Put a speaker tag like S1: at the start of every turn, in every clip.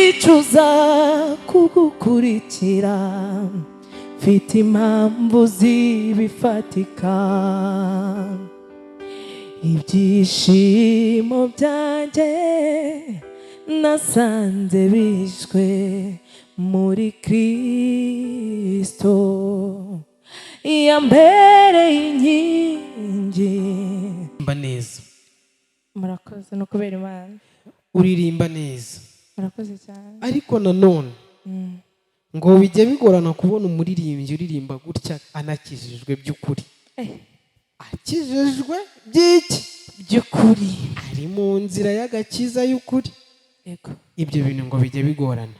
S1: Sinzicuza kugukurikira, mfite impamvu zibifatika. Ibyishimo byanjye nasanze bishwe muri Kristo, yambereye inkingi.
S2: Uririmba neza.
S1: Murakoze, no kubera Imana.
S2: Uririmba neza.
S1: Murakoze cyane.
S2: Ariko nanone ngo bijya bigorana kubona umuririmbyi uririmba gutya anakijijwe by'ukuri. Akijijwe by'iki?
S1: By'ukuri.
S2: Ari mu nzira y'agakiza y'ukuri.
S1: Yego.
S2: Ibyo bintu ngo bijya bigorana,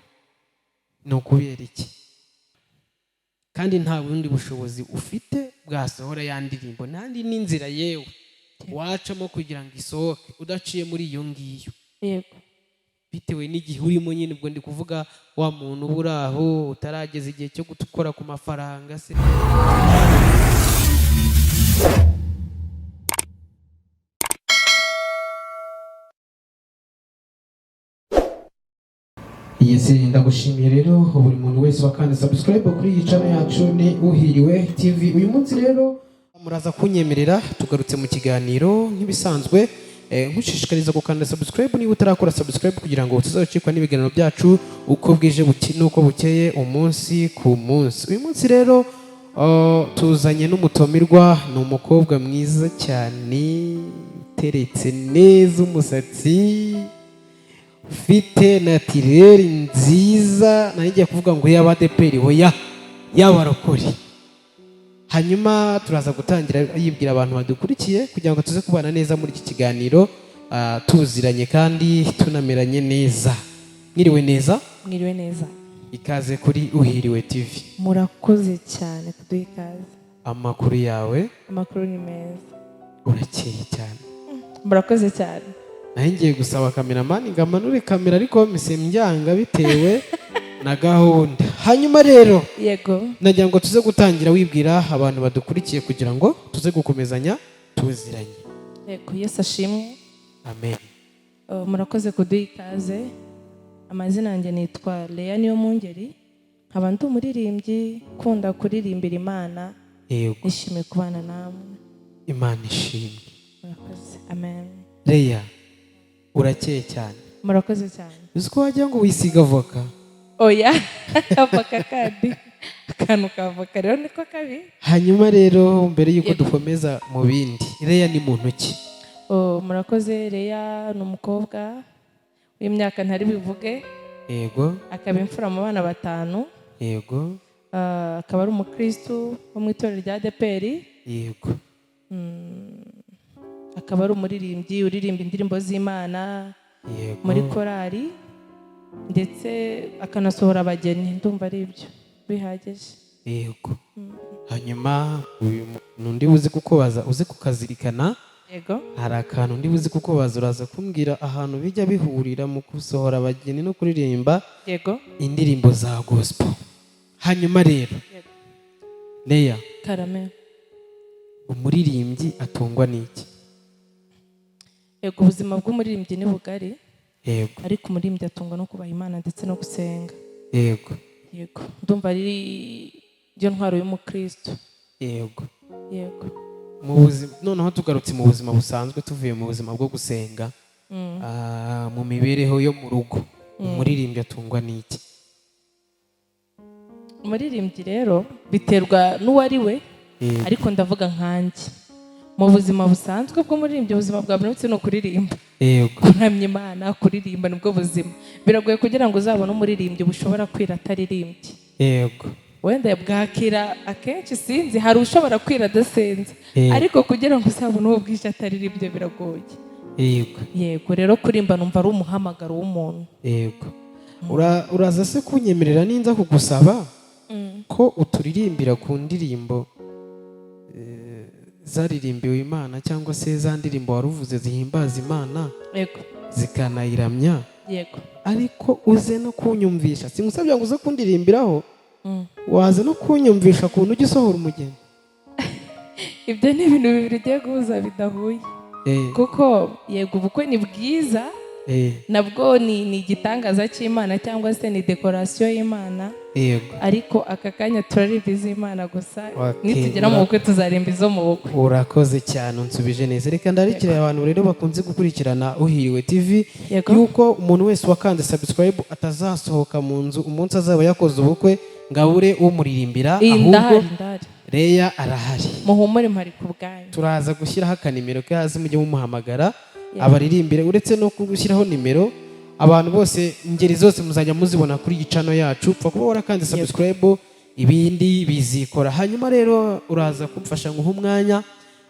S2: ni ukubera iki? Kandi nta bundi bushobozi ufite bwasohora ya ndirimbo, ntandi n'inzira yewe wacamo kugira ngo isohoke udaciye muri iyo ngiyo. Bitewe n'igihe urimo nyine, ubwo ndi kuvuga wa muntu uba uri aho utarageza igihe cyo gukora ku mafaranga se. Yes, ndagushimiye rero buri muntu wese wakanda subscribe kuri iyi channel yacu ni Uhiriwe TV. Uyu munsi rero muraza kunyemerera tugarutse mu kiganiro nk'ibisanzwe, nkushishikariza gukanda subscribe niba utarakora subscribe kugira ngo utazacikwa n'ibiganiro byacu uko bwije n'uko bukeye, umunsi ku munsi. Uyu munsi rero tuzanye n'umutumirwa, ni umukobwa mwiza cyane, uteretse neza umusatsi, ufite naturelle nziza, nari ngiye kuvuga ngo y'abadeperi, hoya, y'abarokore. Hanyuma turaza gutangira yibwira abantu badukurikiye kugira ngo tuze kubana neza muri iki kiganiro, tuziranye kandi tunameranye neza. Mwiriwe neza.
S1: Mwiriwe neza.
S2: Ikaze kuri Uhiriwe TV.
S1: Murakoze cyane kuduha ikaze.
S2: Amakuru yawe?
S1: Amakuru ni meza.
S2: Urakeye cyane.
S1: Murakoze cyane.
S2: Naho ngiye gusaba kameramani ngo amanure kamera, ariko mise mbyanga bitewe na gahunda. Hanyuma rero nagira ngo tuze gutangira wibwira abantu badukurikiye kugira ngo tuze gukomezanya tuziranye.
S1: Yego, Yesu ashimwe.
S2: Amen.
S1: Murakoze kuduha ikaze. Amazina yanjye nitwa Leah Niyomwungeri, nkaba ndi umuririmbyi ukunda kuririmbira Imana. Nishimiye kubana namwe.
S2: Imana ishimwe.
S1: Murakoze, amen.
S2: Leah, urakeye cyane.
S1: Murakoze cyane.
S2: Uzi ko wagira ngo wisiga avoka?
S1: Oya, avoka kandi akantu ka avoka rero niko kabi.
S2: Hanyuma rero mbere y'uko dukomeza mu bindi, Leah ni muntu ki?
S1: Oh, murakoze. Leah ni umukobwa w'imyaka ntari buvuge. Akaba imfura mu bana 5. Akaba ari umukristu wo mu itorero rya ADEPR. Akaba ari umuririmbyi uririmba indirimbo z'Imana muri korali, ndetse akanasohora abageni. Ndumva ari ibyo bihagije.
S2: Hanyuma uyu muntu ndi buze kukubaza, uze kukazirikana. Hari akantu ndi buze kukubaza, uraza kumbwira ahantu bijya bihurira mu gusohora abageni no kuririmba indirimbo za gospel. Hanyuma rero Leah,
S1: Karame.
S2: umuririmbyi atungwa n'iki?
S1: Yego, ubuzima bw'umuririmbyi ni bugari. Ariko umuririmbyi atungwa no kubaha Imana ndetse no gusenga. Yego, ndumva ari byo ntwaro y'umukristo.
S2: Mu buzima, noneho tugarutse mu buzima busanzwe, tuvuye mu buzima bwo gusenga, mu mibereho yo mu rugo, umuririmbyi atungwa n'iki?
S1: Umuririmbyi rero biterwa n'uwo ari we, ariko ndavuga nkanjye mu buzima busanzwe bw'umuririmbyi, ubuzima bwa buri munsi ni ukuririmba. Kuramya Imana, kuririmba nibwo buzima. Biragoye kugira ngo uzabone umuririmbyi bushobora kwira ataririmbye. Wenda bwakira akenshi sinzi, hari ushobora kwira adasenze. Ariko kugira ngo uzabone uwo bwije ataririmbye biragoye. Yego, rero kurimba numva ari umuhamagaro w'umuntu.
S2: Uraza se kunyemerera ninza kugusaba ko uturirimbira ku ndirimbo zaririmbiwe Imana, cyangwa se za ndirimbo waruvuze zihimbaza Imana, zikanayiramya? Ariko uze no kunyumvisha, simusabye ngo uze kundirimbiraho, waza no kunyumvisha ukuntu ujya usohora umugeni.
S1: Ibyo ni ibintu bibiri ugiye guhuza bidahuye. Kuko yego ubukwe ni bwiza, Nabwo ni igitangaza cy'Imana cyangwa se ni decoration y'Imana.
S2: Yego.
S1: Ariko aka kanya turaririmba iz'Imana gusa, nitugera mu bukwe tuzarimba izo mu bukwe.
S2: Urakoze cyane, unsubije neza. Reka ndarikire abantu rero bakunze gukurikirana Uhiriwe TV yuko umuntu wese wakanze subscribe atazasohoka mu nzu umunsi azaba yakoze ubukwe ngo abure umuririmbira, ahubwo Leah arahari.
S1: Muhumure mpari ku bwanyu.
S2: Turaza gushyiraho akanimero ke hasi mujye mumuhamagara abaririmbire. Uretse no gushyiraho nimero, abantu bose ingeri zose muzajya muzibona kuri iyi channel yacu. Pfa kuba warakanze subscribe, ibindi bizikora. Hanyuma rero uraza kumfasha nguha umwanya,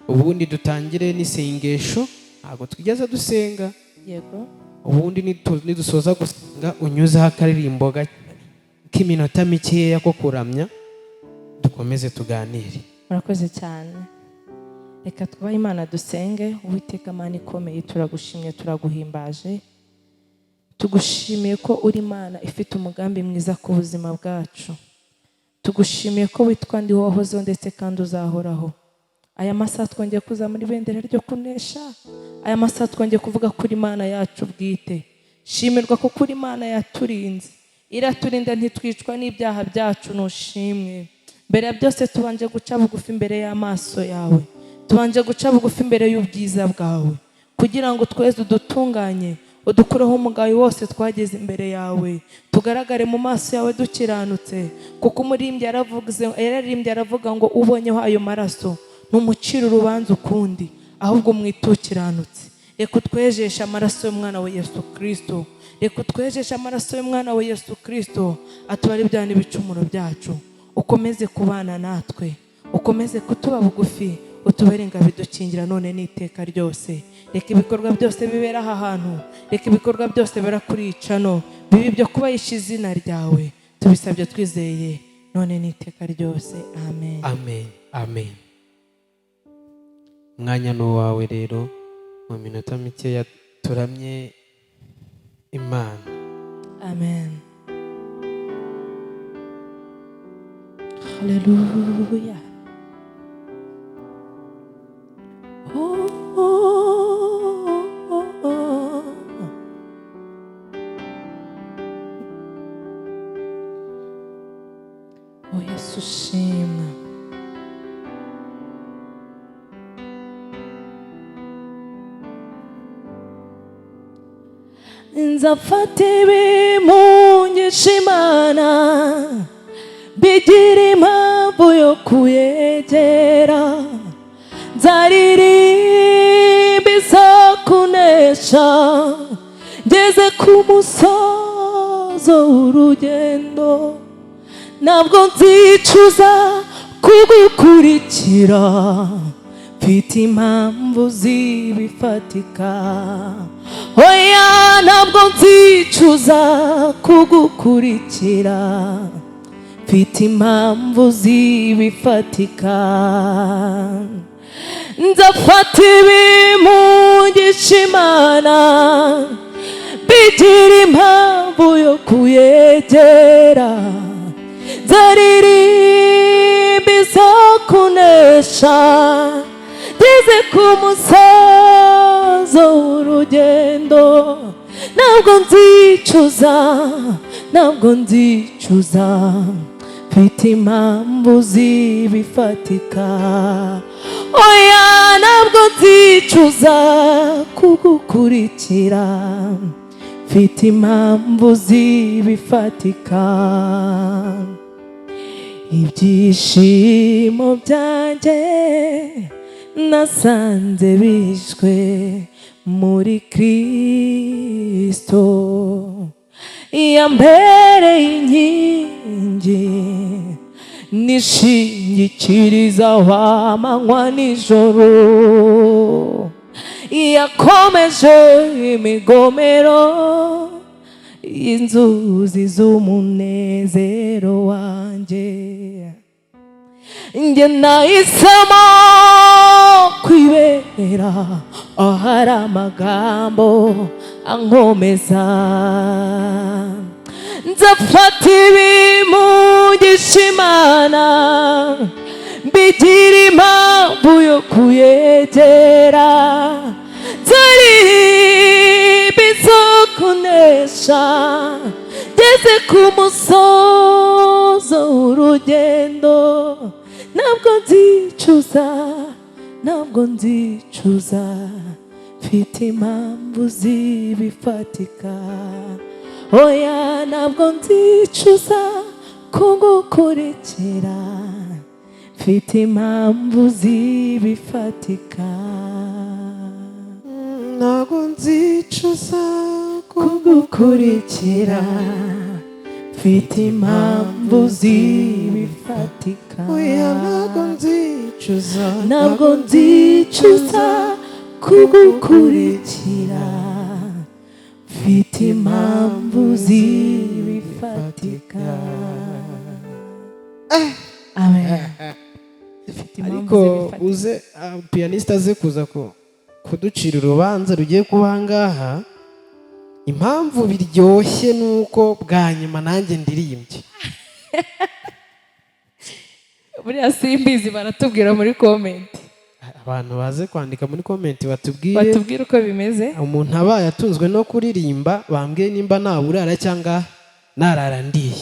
S2: ubundi dutangire n'isengesho. Ntabwo twigeze dusenga.
S1: Yego.
S2: Ubundi nidusoza gusenga unyuzeho akaririmbo k'iminota mikeya ko kuramya, dukomeze tuganire.
S1: Murakoze cyane. Reka twubahe Imana dusenge. Uwiteka Mana ikomeye, turagushimye, turaguhimbaje. Tugushimiye ko uri Imana ifite umugambi mwiza ku buzima bwacu. Tugushimiye ko witwa ndi wahozeho ndetse kandi uzahoraho. Aya masaha twongeye kuzamura ibendera ryo kunesha. Aya masaha twongeye kuvuga kuri Imana yacu bwite. Shimirwa ko kuri Imana yaturinze, iraturinda ntitwicwa n'ibyaha byacu. Nushimwe. Mbere ya byose tubanje guca bugufi imbere y'amaso yawe, tubanje guca bugufi imbere y'ubwiza bwawe, kugira ngo tweze udutunganye, udukureho umugayo wose twageze imbere yawe, tugaragare mu maso yawe dukiranutse. Kuko umuririmbyi yararirimbye aravuga ngo ubonyeho ayo maraso ntumucire urubanza ukundi, ahubwo mwitukiranutse. Reka utwejeshe amaraso y'umwana wa Yesu Kristo. Reka utwejeshe amaraso y'umwana wa Yesu Kristo, atubare ibyaha n'ibicumuro byacu. Ukomeze kubana natwe, ukomeze kutuba bugufi, utubere ingabo idukingira none n'iteka ryose. Reka ibikorwa byose bibera aha hantu, reka ibikorwa byose bibera kuri iyi channel bibe ibyo kubahisha izina ryawe. Tubisabye twizeye none n'iteka ryose. Amen.
S2: Amen. Amen. Umwanya ni uwawe rero, mu minota mikeya turamye Imana.
S1: Amen. Hallelujah. Oh, oh, oh, oh. Oh, Yesu shimwa. Nzafata ibimungisha Imana, bigira impamvu yo kuyegera. Nzaririmba izakunesha, ngeze ku musozo w'urugendo. Ntabwo nzicuza kugukurikira, mfite impamvu zibifatika. Oya, ntabwo nzicuza kugukurikira, mfite impamvu zibifatika. Nzafata ibimungisha Imana, bigira impamvu yo kuyegera. Nzaririmba izakunesha, ngeze ku musozo w'urugendo. Ntabwo nzicuza, ntabwo nzicuza, mfite impamvu zibifatika. Oya, ntabwo nzicuza kugukurikira, mfite impamvu zibifatika. Ibyishimo byanjye nasanze bishwe muri Kristo, yambereye inkingi nishingikiriza amanywa nijoro. Yakomeje imigomero inzuzi z'umunezero wanjye. Njye nahisemo kwibera ahari amagambo ankomeza. Nzafata ibimungisha Imana, mbigira impamvu yo kuyegera. Nzaririmba izo kunesha, ngeze ku musozo w'urugendo. Ntabwo nzicuza, ntabwo nzicuza, mfite impamvu zibifatika. Oya, ntabwo nzicuza kugukurikira, mfite impamvu zibifatika.
S2: Ntabwo nzicuza
S1: Kugukurikira, mfite impamvu zibifatika.
S2: Oya, ntabwo nzicuza.
S1: Ntabwo nzicuza kugukurikira, mfite impamvu zibifatika. Amen. Dufite impamvu
S2: Ariko
S1: zibifatika.
S2: Uze pianiste aze kuza kuducira urubanza rugiye kuba aha ngaha. Impamvu biryoshye ni uko bwa nyuma nanjye ndirimbye.
S1: Buriya simbizi, baratubwira muri comment.
S2: Abantu baze kwandika muri comment batubwire.
S1: Batubwire uko bimeze.
S2: Umuntu abaye atunzwe no kuririmba, bambwiye nimba naburara cyangwa narara ndiye.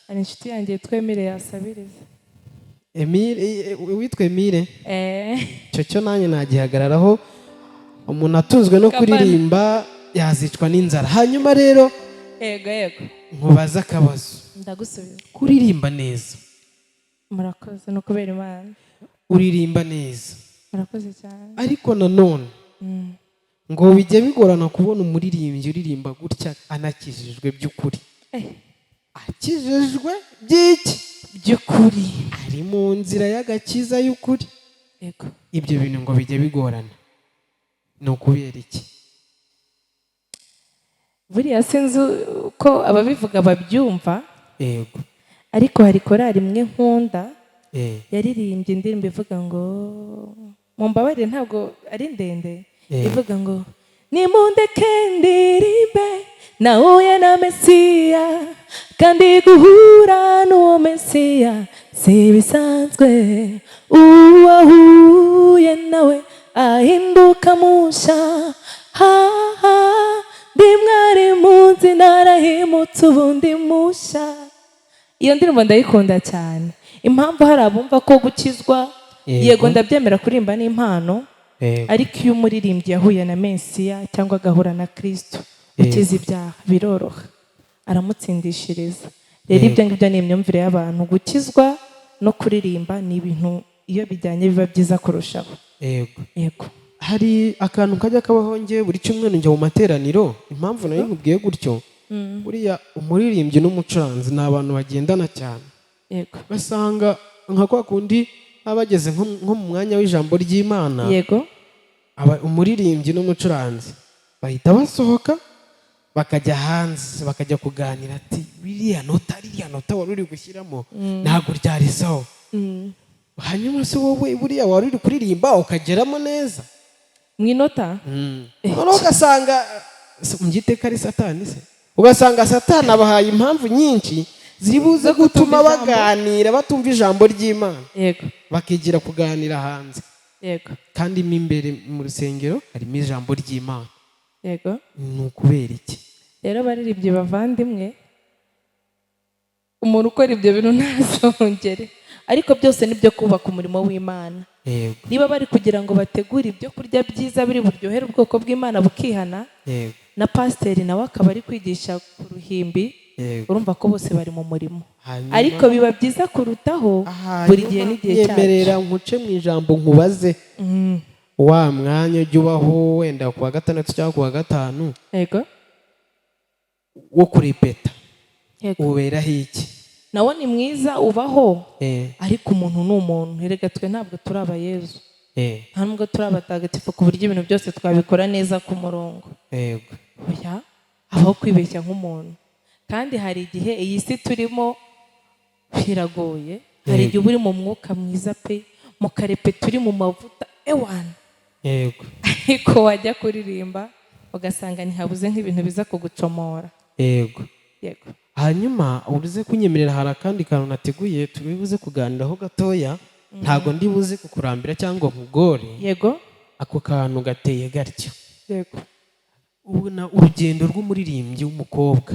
S1: Hari inshuti yanjye twemere yasabiriza.
S2: Emile, witwa Emile?
S1: Eh.
S2: Icyo cyo nanjye nagihagararaho. Umuntu atunzwe no
S1: Kabana.
S2: kuririmba yazicwa n'inzara. Hanyuma rero
S1: Yego.
S2: nkubaze akabazo.
S1: Ndagusubiza.
S2: Kuririmba neza.
S1: Murakoze, ni ukubera Imana.
S2: Uririmba neza.
S1: Murakoze cyane.
S2: Ariko nanone ngo bijya bigorana kubona umuririmbyi uririmba gutya anakijijwe by'ukuri. Akijijwe by'iki?
S1: By'ukuri.
S2: Ari mu nzira y'agakiza y'ukuri. Ibyo bintu ngo bijya bigorana, ni ukubera iki?
S1: Buriya sinzi uko ababivuga babyumva, ariko hari korari imwe nkunda yaririmbye indirimbo ivuga ngo, mumbabarire ntabwo ari ndende, ivuga ngo: "Nimundeke ndirimbe, nahuye na Mesiya, kandi guhura n'uwo Mesiya si ibisanzwe. Uwahuye nawe ahinduka musha. Haha ndi mwari munsi, narahimutse, ubundi musha." Iyo ndirimbo ndayikunda cyane. Impamvu hari abumva ko gukizwa, yego ndabyemera, kuririmba ni impano, ariko iyo umuririmbyi yahuye na Mesiya cyangwa agahura na Kristo ukiza ibyaha, biroroha, aramutsindishiriza. Rero ibyo ngibyo ni imyumvire y'abantu. Gukizwa no kuririmba ni ibintu iyo bijyanye biba byiza kurushaho. Yego.
S2: Hari akantu kajya kabaho. Ngewe buri cyumweru njya mu materaniro. Impamvu nayo nkubwiye gutyo, buriya umuririmbyi n'umucuranzi ni abantu bagendana cyane. Basanga nka kwa kundi baba bageze nko mu mwanya w'ijambo ry'Imana, umuririmbyi n'umucuranzi bahita basohoka bakajya hanze, bakajya kuganira, ati: "Biriya nota, ririya nota wari uri gushyiramo ntabwo ryari sawa. Hanyuma se wowe buriya wari uri kuririmba ukageramo neza?"
S1: Mu inota.
S2: Noneho ugasanga mbyite ko ari Satani se, ugasanga Satani abahaye impamvu nyinshi ziri buze
S1: Zo kutumva
S2: gutuma
S1: ijambo.
S2: baganira batumva ijambo ry'Imana, bakigira kuganira hanze, kandi mo imbere mu rusengero harimo ijambo ry'Imana. Ni ukubera iki?
S1: Rero baririmbyi bavandimwe, umuntu ukora ibyo bintu ntazongere. Ariko byose ni byo kubaka umurimo w'Imana. Niba bari kugira ngo bategure ibyo kurya byiza biri buryohere ubwoko bw'Imana bukihana, na pasiteri nawe akaba ari kwigisha ku ruhimbi, urumva ko bose bari mu murimo. Ariko biba byiza kurutaho buri gihe n'igihe
S2: Nyemerera
S1: cyacyo.
S2: nkuce mu ijambo nkubaze. Wa mwanya ujya ubaho wenda ku wa gatandatu cyangwa ku wa gatanu wo kurepeta, uberaho iki?
S1: Nawo ni mwiza, ubaho, ariko umuntu ni umuntu. Erega twe ntabwo turi abayezu, nta nubwo turi abatagatifu ku buryo ibintu byose twabikora neza ku murongo. Oya, habaho kwibeshya nk'umuntu. Kandi hari igihe iyi si turimo biragoye. Hari igihe uba uri mu mwuka mwiza pe, mukarepeta uri mu mavuta ewana, ariko wajya kuririmba ugasanga ntihabuze nk'ibintu biza kugucomora. Yego.
S2: Hanyuma uruze kunyemerera, hari akandi kantu nateguye turi buze kuganiraho gatoya. Ntabwo ndi buze kukurambira cyangwa nkugore. Ako kantu gateye gatyo. Ubona urugendo rw'umuririmbyi w'umukobwa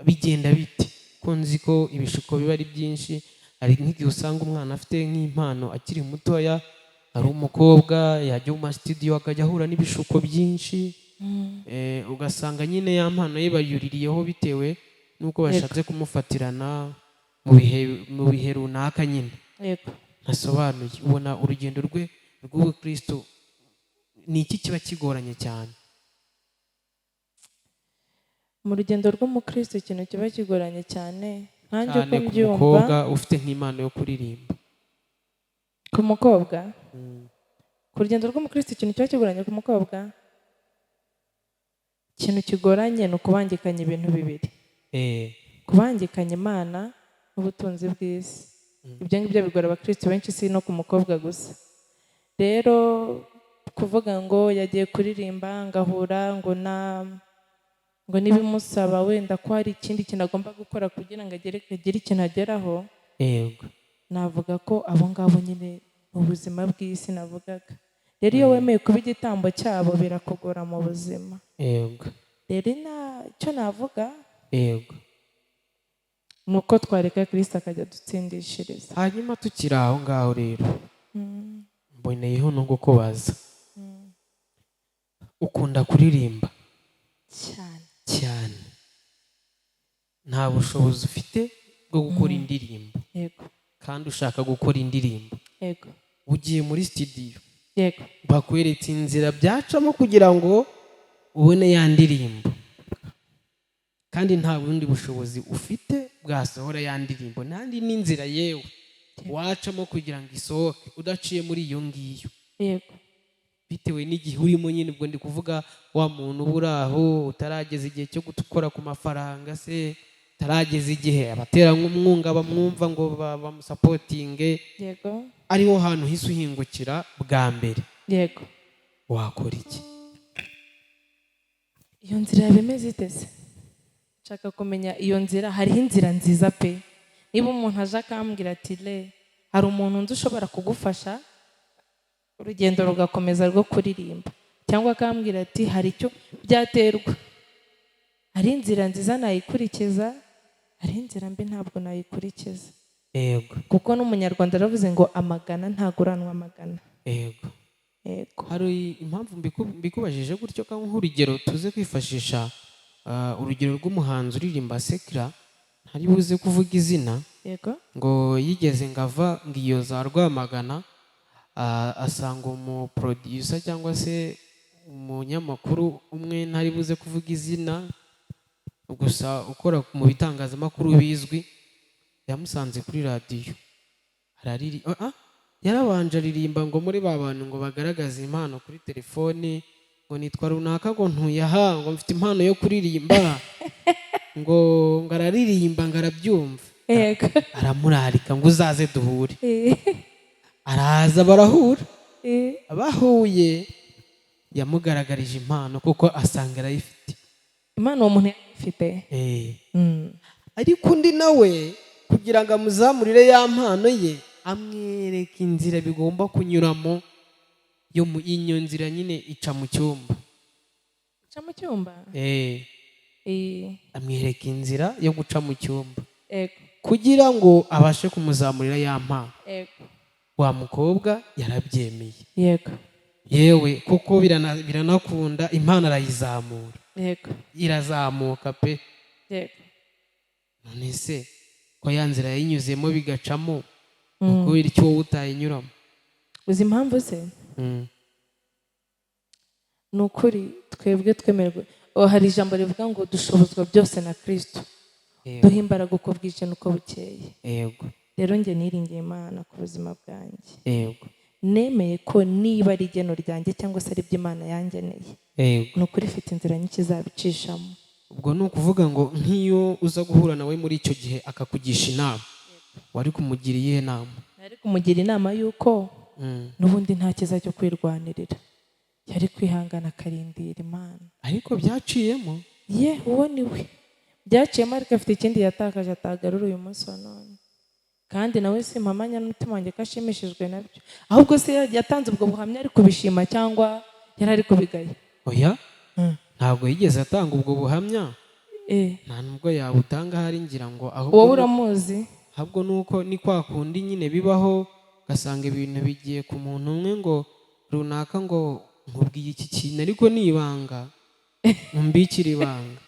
S2: bigenda bite? Ko nzi ko ibishuko biba ari byinshi, hari nk'igihe usanga umwana afite nk'impano akiri mutoya, ari umukobwa, yajya mu masitidiyo akajya ahura n'ibishuko byinshi, ugasanga nyine ya mpano ye bayuririyeho bitewe n'uko bashatse kumufatirana mu bihe runaka nyine. Ntasobanuye. Ubona urugendo rwe rw'ubukristo ni iki kiba kigoranye cyane?
S1: Mu rugendo rw'umukristo ikintu kiba kigoranye cyane nkanjye uko
S2: cyane ku
S1: mbyumva,
S2: mukobwa ufite nk'impano yo kuririmba.
S1: Ku mukobwa, ku rugendo rw'umukristo ikintu kiba kigoranye ku mukobwa, ikintu kigoranye ni ukubangikanya ibintu bibiri: kubangikanya Imana n'ubutunzi bw'isi. Ibyo ngibyo bigora abakristo benshi, si no ku mukobwa gusa. Rero kuvuga ngo yagiye kuririmba ngahura ngo na ngo n'ibimusaba wenda ko hari ikindi kintu agomba gukora kugira ngo agire ikintu ageraho, navuga ko abo ngabo nyine mu buzima bw'isi navugaga. Rero iyo wemeye kuba igitambo cyabo birakugora mu buzima. Rero icyo navuga ni uko twareka Kristo akajya adutsindishiriza.
S2: Hanyuma tukiri aho ngaho rero, mboneyeho no kukubaza, ukunda kuririmba?
S1: Cyane.
S2: Cyane. Nta bushobozi ufite bwo gukora indirimbo, kandi ushaka gukora indirimbo, ugiye muri studio, bakweretse inzira byacamo kugira ngo ubone ya ndirimbo, kandi nta bundi bushobozi ufite bwasohora ya ndirimbo, nandi n'inzira yewe wacamo kugira ngo isohoke udaciye muri iyo ngiyo, bitewe n'igihe urimo nyine. Ubwo ndi kuvuga wa muntu uba uri aho utarageza igihe cyo gukora ku mafaranga, se utarageza igihe abaterankunga bamwumva ngo bamusapotinge, ariho hantu hise uhingukira bwa mbere, wakora iki?
S1: Iyo nzira yaba imeze ite se? Nshaka kumenya iyo nzira. Hariho inzira nziza pe. Niba umuntu aje akambwira ati: "Le, hari umuntu nzi ushobora kugufasha urugendo rugakomeza rwo kuririmba," cyangwa akambwira ati hari icyo byaterwa, hari inzira nziza nayikurikiza, hari inzira mbi ntabwo nayikurikiza. Kuko n'Umunyarwanda aravuze ngo amagana ntaguranwa amagana. Yego.
S2: Hari impamvu mbikubajije gutyo. Kandi nk'urugero tuze kwifashisha urugero rw'umuhanzi uririmba secular, ntari buze kuvuga izina, ngo yigeze ngo ava ngo iyo za Rwamagana, asanga umuproducer cyangwa se umunyamakuru umwe, ntari buze kuvuga izina, gusa ukora mu bitangazamakuru bizwi, yamusanze kuri radiyo yarabanje aririmba ngo muri ba bantu ngo bagaragaze impano kuri telefoni, ngo nitwa runaka, ngo ntuye aha, ngo mfite impano yo kuririmba, ngo araririmba, ngo arabyumva, aramurarika ngo uzaze duhure. Araza barahura. Bahuye yamugaragarije impano kuko asanga arayifite.
S1: Impano uwo muntu yarayifite.
S2: Ariko undi nawe kugira ngo amuzamurire ya mpano ye, amwereka inzira bigomba kunyuramo, yo mu iyo nzira nyine ica mu cyumba.
S1: Ica mu cyumba?
S2: Amwereka inzira yo guca mu cyumba kugira ngo abashe kumuzamurira ya mpano. Wa mukobwa yarabyemeye. Yewe kuko biranakunda, impano arayizamura. Irazamuka pe. None se ko ya nzira yayinyuzemo bigacamo, kubera icyo wowe utayinyuramo?
S1: Uzi impamvu se? Ni ukuri twebwe twemerwa. Hari ijambo rivuga ngo dushobozwa byose na Kristo, duha imbaraga uko bwije n'uko bukeye. Rero njye niringiye Imana ku buzima bwanjye. Nemeye ko niba ari igeno ryanjye cyangwa se ari iby'Imana yangeneye, ni ukuri ifite inzira nyinshi izabicishamo.
S2: Ubwo ni ukuvuga ngo nk'iyo uza guhura nawe muri icyo gihe akakugisha inama, wari kumugira iyihe nama?
S1: Nari kumugira inama y'uko n'ubundi nta cyiza cyo kwirwanirira, yari kwihangana akarindira Imana.
S2: Ariko byaciyemo.
S1: Ye, uwo ni we byaciyemo, ariko afite ikindi yatakaje atagarura uyu munsi wa none. Kandi nawe simpamanya n'umutima wanjye ko ashimishijwe nabyo. Ahubwo se yatanze ubwo buhamya ari kubishima cyangwa yari ari kubigaya?
S2: Oya. Ntabwo yigeze atanga ubwo buhamya. Nta nubwo yabutanga ahari, ngira ngo ahubwo
S1: Wowe uramuzi?
S2: Ahubwo nuko ni kwa kundi nyine bibaho, ugasanga ibintu bigiye ku muntu umwe, ngo runaka, ngo nkubwiye iki kintu ariko ni ibanga, mumbikire ibanga.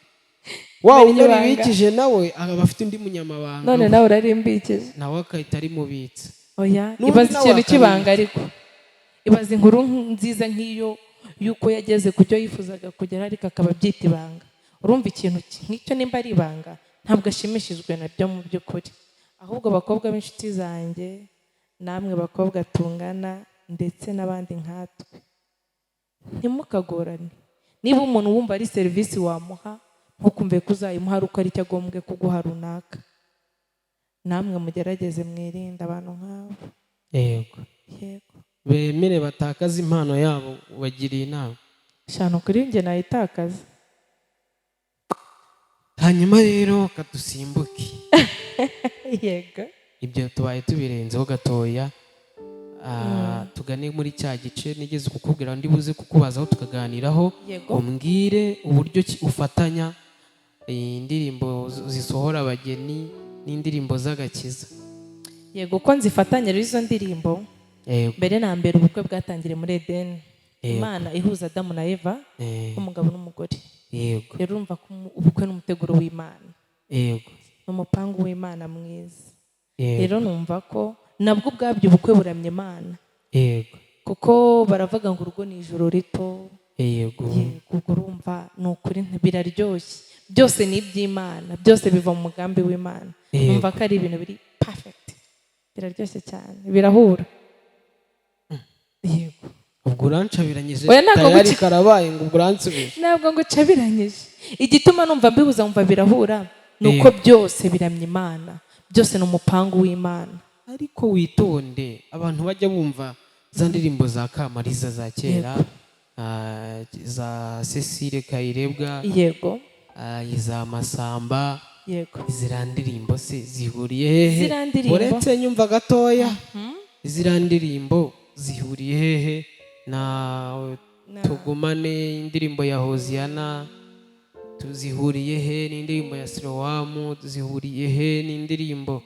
S2: Wa
S1: Menya
S2: wundi
S1: ibanga.
S2: aribikije nawe akaba afite undi munyamabanga.
S1: None nawe urarimbikije.
S2: Nawe agahita arimubitsa.
S1: Oya.
S2: N'undi
S1: Ibaze
S2: nawe
S1: ikintu cy'ibanga,
S2: akabibitsa.
S1: ariko ibaze inkuru nziza nk'iyo y'uko yageze ku cyo yifuzaga kugera, ariko akaba abyita ibanga. Urumva ikintu nk'icyo nimba ari ibanga, ntabwo ashimishijwe nabyo mu by'ukuri. Ahubwo abakobwa b'inshuti zanjye, namwe bakobwa tungana ndetse n'abandi nkatwe, ntimukagorane. Niba umuntu wumva ari serivisi wamuha, ntukumve ko uzayimuha ari uko ari icyo agombwe kuguha runaka. Namwe mugerageze mwirinde abantu nk'abo.
S2: Yego.
S1: Yego.
S2: Bemere batakaze impano yabo, ubagiriye inama.
S1: Shano kuri njye nayitakaza.
S2: Hanyuma rero kadusimbuke.
S1: Yego.
S2: Ibyo tubaye tubirenzeho gatoya. Tugane muri cya gice nigeze kukubwira ndi buze kukubazaho, tukaganiraho. Umbwire uburyo ki ufatanya indirimbo zisohora abageni n'indirimbo z'agakiza.
S1: Yego, ko nzifatanya rero izo ndirimbo, mbere na mbere ubukwe bwatangiriye muri Edeni, Imana ihuza Adamu na Eva nk'umugabo n'umugore. Rero urumva ko ubukwe ni umuteguro w'Imana, ni umupangu w'Imana mwiza. Rero numva ko nabwo ubwabyo ubukwe buramya Imana, kuko baravuga ngo urugo ni ijuru rito. Yego, ubwo urumva ni ukuri biraryoshye, byose ni iby'Imana, byose biva mu mugambi w'Imana. Numva ko ari ibintu biri perfect, biraryoshye cyane, birahura, yego.
S2: Ubwo urancabiranyije.
S1: Oya, ntabwo
S2: Tayari karabaye, ngo ubwo uransubije.
S1: Ntabwo ngo ncabiranyije. Igituma numva mbihuza, nkumva birahura, ni uko byose biramya Imana, byose ni umupangu w'Imana.
S2: Ariko witonde, abantu bajya bumva za ndirimbo za Kamariza za kera, za Cecile Kayirebwa, iza Masamba. Ziriya ndirimbo se zihuriye hehe?
S1: Ziriya ndirimbo-
S2: Uretse nyumva gatoya, ziriya ndirimbo zihuriye hehe na Tugumane, indirimbo ya Hoziyana? Tuzihuriye he n'indirimbo ya Silowamu? Zihuriye he n'indirimbo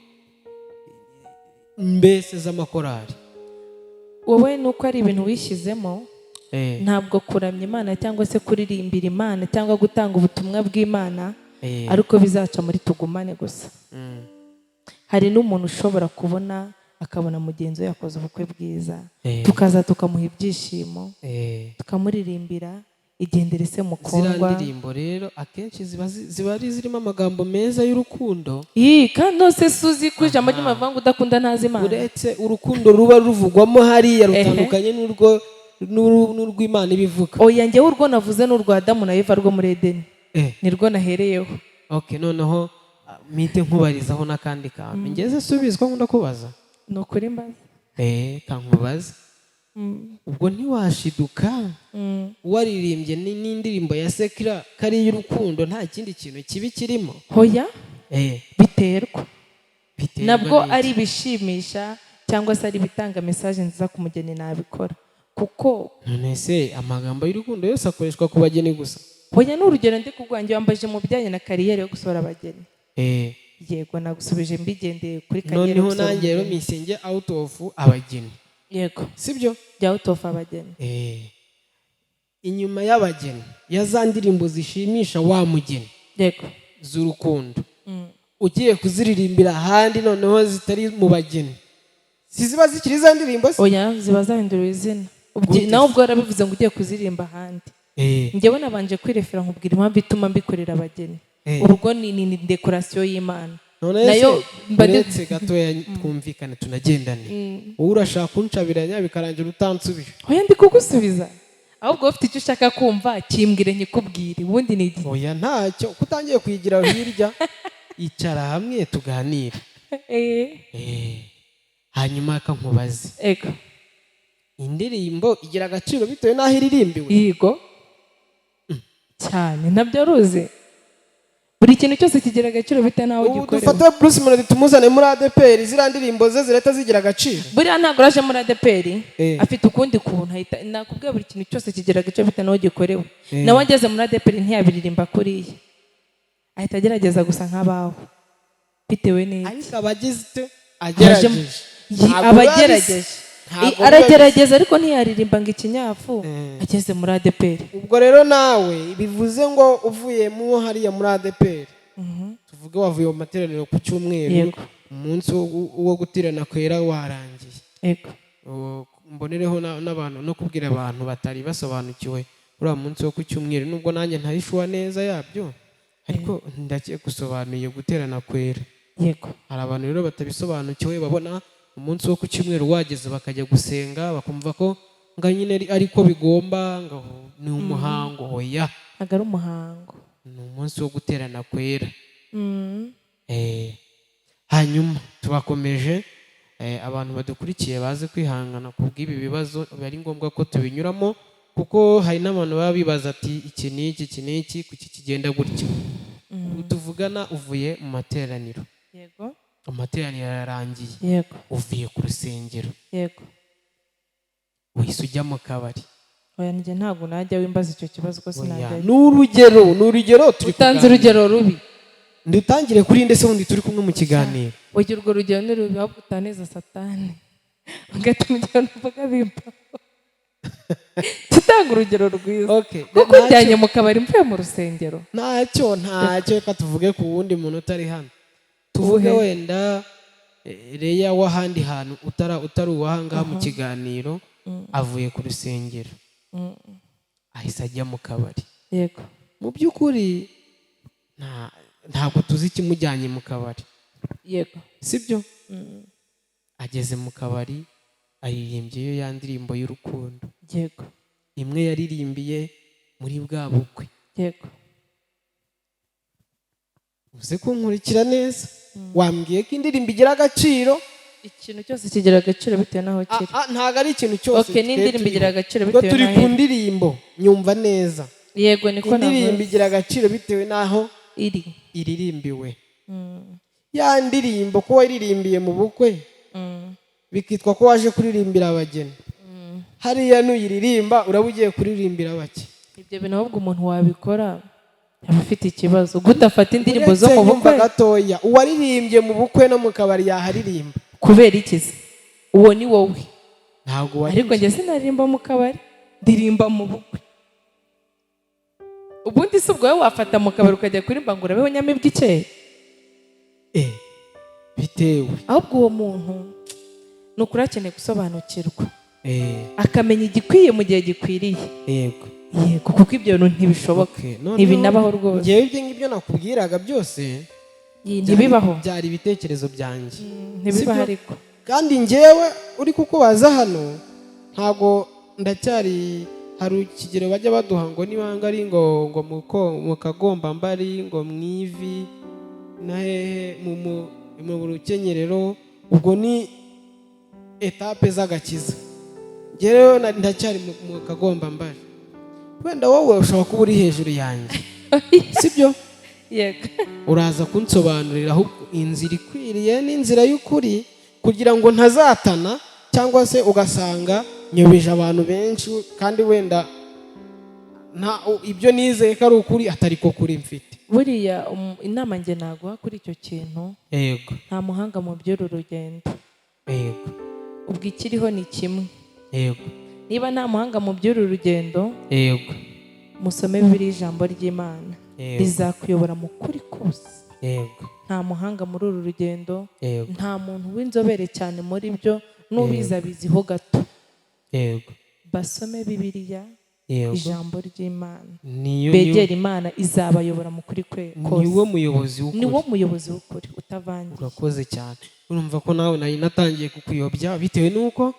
S2: mbese z'amakorari?
S1: Wowe ni uko ari ibintu wishyizemo. Ntabwo kuramya Imana cyangwa se kuririmbira Imana cyangwa gutanga ubutumwa bw'Imana ariko bizaca muri Tugumane gusa. Hari n'umuntu ushobora kubona, akabona mugenzi we yakoze ubukwe bwiza, tukaza tukamuha ibyishimo, tukamuririmbira Igendere se
S2: Ziriya
S1: mukundwa.
S2: ndirimbo rero akenshi ziba ari zirimo amagambo meza y'urukundo.
S1: Ii, kandi nose suzi ko ijambo ry'Imana rivuga ngo udakunda ntazi Imana?
S2: Uretse urukundo ruba ruvugwamo hariya rutandukanye n'urw'Imana ibivuga.
S1: Oya, njyewe urwo navuze ni urwa Adamu na Eva rwo muri Edeni. Nirwo nahereyeho.
S2: Okay, noneho mpite nkubarizaho n'akandi kantu. Ngeze subiza ko nkunda kubaza.
S1: Ni ukuri, mbaza.
S2: Kankubaze. Ubwo ntiwashiduka waririmbye n'indirimbo ya secular kari iy'urukundo, nta kindi kintu kibi kirimo?
S1: Hoya. Biterwa.
S2: Biterwa
S1: Nabwo
S2: n'iki?
S1: ari ibishimisha cyangwa se ari ibitanga message nziza ku mugeni, nabikora kuko
S2: None se amagambo y'urukundo yose akoreshwa ku bageni gusa?
S1: Hoya, ni urugero ndi kuguha. Wambaje mu bijyanye na carrière yo gusohora abageni. Yego, nagusubije mbigendeye kuri carrière yo
S2: Noneho
S1: gusohora
S2: nanjye rero
S1: umugeni.
S2: misenge out of abageni.
S1: Yego.
S2: Sibyo?
S1: Jya out of abageni.
S2: Inyuma y'abageni, ya za ndirimbo zishimisha wa mugeni z'urukundo, ugiye kuziririmbira ahandi noneho zitari mu bageni, si ziba zikiri za ndirimbo se?
S1: Oya, ziba zahinduriwe izina.
S2: Gute?
S1: Nawe ubwo warabivuze ngo ugiye kuziririmba ahandi. Njyewe nabanje kwirefera nkubwira impamvu ituma mbikorera abageni. Urugo ni décoration y'Imana.
S2: None
S1: Nayo
S2: se
S1: mba
S2: uretse gatoya, twumvikane, tunagendane. Wowe urashaka kuncabiranya bikarangira utansubije.
S1: Oya, ndi kugusubiza. Ahubwo wowe ufite icyo ushaka kumva, kimbwire nkikubwire, ubundi ni igihe.
S2: Oya, ntacyo, ko utangiye kuyigira hirya, icara hamwe tuganire. Hanyuma akankubaze.
S1: Ego.
S2: Indirimbo igira agaciro bitewe n'aho iririmbiwe?
S1: Yego cyane, ntabyo ruzi. Buri kintu cyose kigira agaciro bitewe n'aho
S3: Ubu
S1: gikorewe.
S3: dufate Bruce Melody tumuzane muri ADEPR, ziriya ndirimbo ze zirahita zigira agaciro?
S1: Buriya ntabwo uraje muri ADEPR. Afite ukundi kuntu ahita. Nakubwiye, buri kintu cyose kigira agaciro bitewe n'aho gikorewe. Nawe ageze muri ADEPR ntiyabiririmba kuriya, ahita agerageza gusa nk'abaho bitewe n'iki.
S3: Ariko abagize agerageje. Ntabwo
S1: Aba
S3: biba bisa.
S1: agerageje.
S3: Ntabwo biba
S1: Aragerageza, ariko ntiyaririmba ngo ikinyafu ageze muri ADEPR.
S3: Ubwo rero nawe bivuze ngo uvuye mu hariya muri ADEPR, tuvuge wavuye mu materaniro ku cyumweru, umunsi wo guterana kwera warangiye. Mbonereho n'abantu no kubwira abantu batari basobanukiwe uriya munsi wo ku cyumweru, nubwo nanjye ntari sure neza yabyo, ariko ndakeka usobanuye guterana kwera. Hari abantu rero batabisobanukiwe, babona umunsi wo ku cyumweru wageze bakajya gusenga, bakumva ko ngo nyine ariko bigomba, ngo ni umuhango. Oya.
S1: Ntabwo ari umuhango.
S3: Ni umunsi wo guterana kwera. Hanyuma tubakomeje, abantu badukurikiye baze kwihangana ku bw'ibi bibazo, biba ari ngombwa ko tubinyuramo, kuko hari n'abantu baba bibaza ati iki n'iki, iki n'iki, kuki kigenda gutya? Ubu tuvugana uvuye mu materaniro. Amateraniro ararangiye. Uvuye ku rusengero. Uhise ujya mu kabari.
S1: Oya, njye ntabwo najya wimbaza icyo kibazo ko
S3: Oya,
S1: sinajyayo.
S3: Ni urugero, ni urugero turi
S1: Utanze
S3: kuganira.
S1: urugero rubi.
S3: Ndutangire kuri nde se wundi turi kumwe mu kiganiro?
S1: Ugira urwo rugero ni rubi, ahubwo utaneza Satani ugatuma ibyo uvuga bimbaho. Tutanga urugero rwiza. Kuko njyanye mu kabari mvuye mu rusengero.
S3: Ntacyo, ntacyo, reka tuvuge ku wundi muntu utari hano. Tuvuge
S1: Uwuhe?
S3: wenda Leya w'ahandi hantu utari uwahangaha mu kiganiro, avuye ku rusengero, ahise ajya mu kabari. Mu by'ukuri ntabwo tuzi ikimujyanye mu kabari. Sibyo? Ageze mu kabari aririmbye ya ndirimbo y'urukundo, imwe yaririmbiye muri bwa bukwe. Uze kunkurikira neza, wambwiye ko indirimbo igira agaciro.
S1: Ikintu cyose kigira agaciro bitewe n'aho kiri.
S3: Ntabwo ari ikintu cyose.
S1: Okay, n'indirimbo igira agaciro
S3: Ubwo
S1: bitewe
S3: turi
S1: n'aho
S3: ku
S1: iri.
S3: ndirimbo, nyumva neza.
S1: Yego, niko
S3: Indirimbo
S1: navuze.
S3: igira agaciro bitewe n'aho
S1: iri.
S3: iririmbiwe. Ya ndirimbo ko waririmbiye mu bukwe, bikitwa ko waje kuririmbira abageni, hariya nuyiririmba uraba ugiye kuririmbira bake.
S1: Ibyo bintu ahubwo umuntu wabikora yaba afite ikibazo. Gute afata indirimbo zo
S3: Uretse
S1: mu
S3: nyumva
S1: bukwe?
S3: gatoya, uwaririmbye mu bukwe no mu kabari yaharirimba.
S1: Kubera iki se? Uwo ni wowe.
S3: Ntabwo wari
S1: Ariko njye sinaririmba mu kabari, ndirimba mu bukwe. Ubundi si ubwo wowe wafata mu kabari ukajya kuririmba ngo urabeho nyamibwa ikeye?
S3: Bitewe.
S1: Ahubwo uwo muntu ni ukuri akeneye gusobanukirwa, akamenya igikwiye mu gihe gikwiriye. Yego, kuko ibyo bintu ntibishoboka.
S3: Okay, noneho
S1: Ntibinabaho rwose.
S3: njyewe ibyo ngibyo nakubwiraga byose
S1: Ntibibaho.
S3: byari ibitekerezo byanjye.
S1: Ntibibaho.
S3: Sibyo?
S1: Ariko
S3: Kandi njyewe uri kukubaza hano, ntago ndacyari, hari ikigero bajya baduha ngo niba ari ngo mu kagombambari, ngo mu ivi na hehe, mu rukenyerero, ubwo ni étape z'agakiza. Njye rero ndacyari mu kagombambari. Wenda wowe ushobora kuba uri hejuru yanjye, sibyo?
S1: Yego.
S3: Uraza kunsobanurira ahubwo inzira ikwiriye n'inzira y'ukuri, kugira ngo ntazatana cyangwa se ugasanga nyobeje abantu benshi, kandi wenda nta ibyo nizeye ko ari ukuri atari ko kuri mfite.
S1: Buriya inama njye naguha kuri icyo kintu, nta muhanga mu by'uru rugendo. Ubwo ikiriho ni kimwe. Niba nta muhanga mu by'uru rugendo, musome Bibiliya, ijambo ry'Imana, rizakuyobora mu kuri kose. Nta muhanga muri uru rugendo, nta muntu w'inzobere cyane muri byo, n'ubizi abiziho gato. Basome Bibiliya, ijambo ry'Imana,
S3: Niyo
S1: begere Imana, izabayobora mu kuri kwe kose.
S3: Niwo muyobozi w'ukuri.
S1: Niwo muyobozi w'ukuri utavangiye.
S3: Urakoze cyane. Urumva ko nawe nari natangiye kukuyobya bitewe n'uko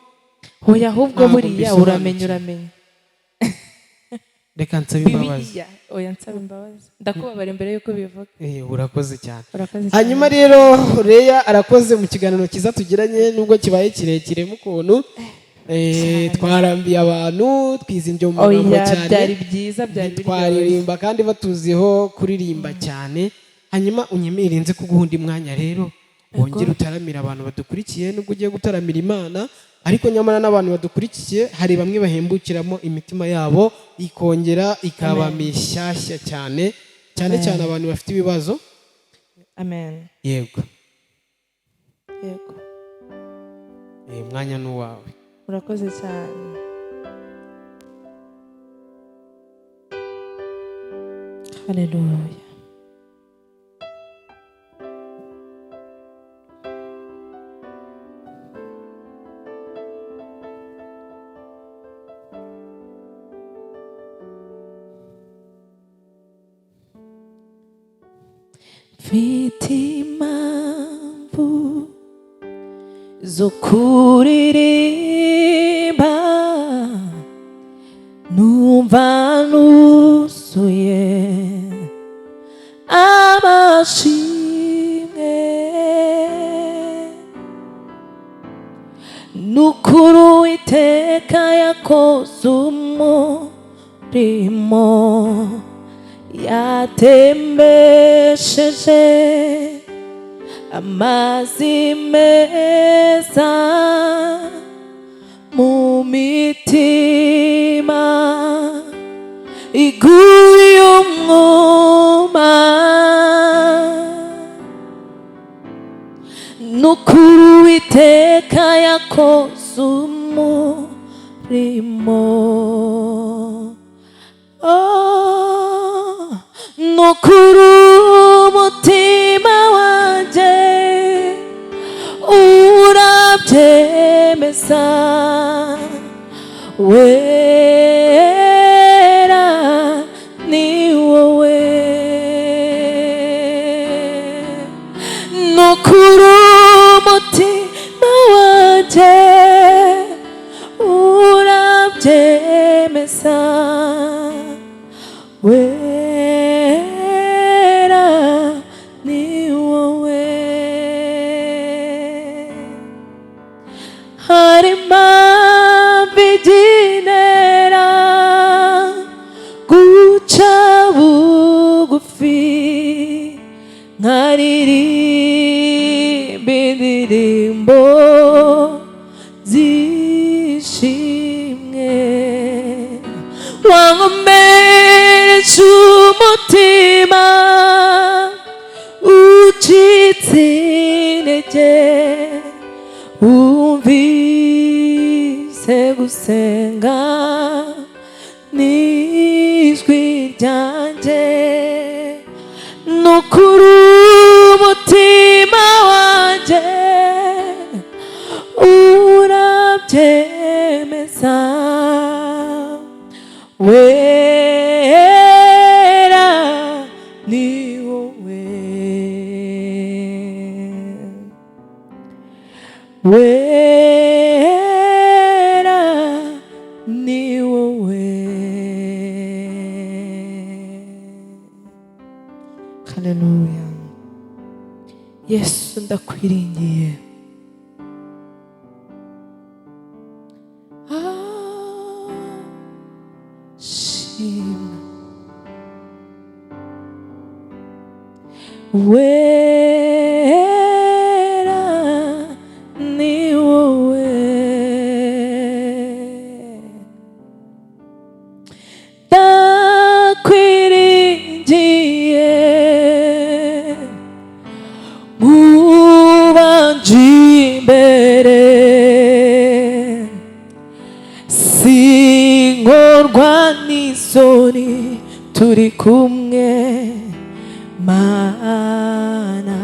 S1: Hoya, ahubwo
S3: ntabwo
S1: buriya
S3: mbisobanukiwe.
S1: uramenya, uramenya.
S3: Reka nsabe imbabazi.
S1: Bibiliya, oya, nsaba imbabazi, ndakubabara imbere y'uko ubivuga.
S3: Urakoze cyane.
S1: Urakoze cyane.
S3: Hanyuma rero Leya arakoze mu kiganiro cyiza tugiranye, nubwo kibaye kirekire mu kuntu twarambiye abantu, twizimbye mu magambo
S1: Oya,
S3: cyane.
S1: byari byiza, byari biryoshye.
S3: Twaririmba kandi batuziho kuririmba cyane. Hanyuma unyemerere nze kuguha undi mwanya rero, wongere utaramira abantu badukurikiye, nubwo ugiye gutaramira Imana, ariko nyamara n'abantu badukurikiye hari bamwe bahembukiramo imitima yabo ikongera ikaba mishyashya cyane cyane cyane abantu bafite ibibazo.
S1: Amen.
S3: Yego.
S1: Yego.
S3: Mwanya ni uwawe.
S1: Urakoze cyane. Haleluya. Mfite impamvu zo kuririmba, numva nuzuye amashimwe, nukuri Uwiteka yakoze umurimo, yatembesheje amazi meza mu mitima iguye umwuma, nukuri Uwiteka yakoze umurimo. Oh, nukuri umutima wanjye urabyemeza, wera ni wowe, nukuri umutima wanjye urabyemeza, wera ni wowe. Hari impamvu igenera guca bugufi, nkaririmba indirimbo zishimwe, wankomereje umutima ucitse intege, wumvise gusenga n'ijwi ryanjye, nukuri umutima wanjye urabyemeza, wera ni wowe, wera ni wowe. Haleluya. Yesu ndakwiringiye. Shimwa wera ni wowe, ndakwiringiye ubanje imbere, sinkorwa n'isoni turi kumwe, Mana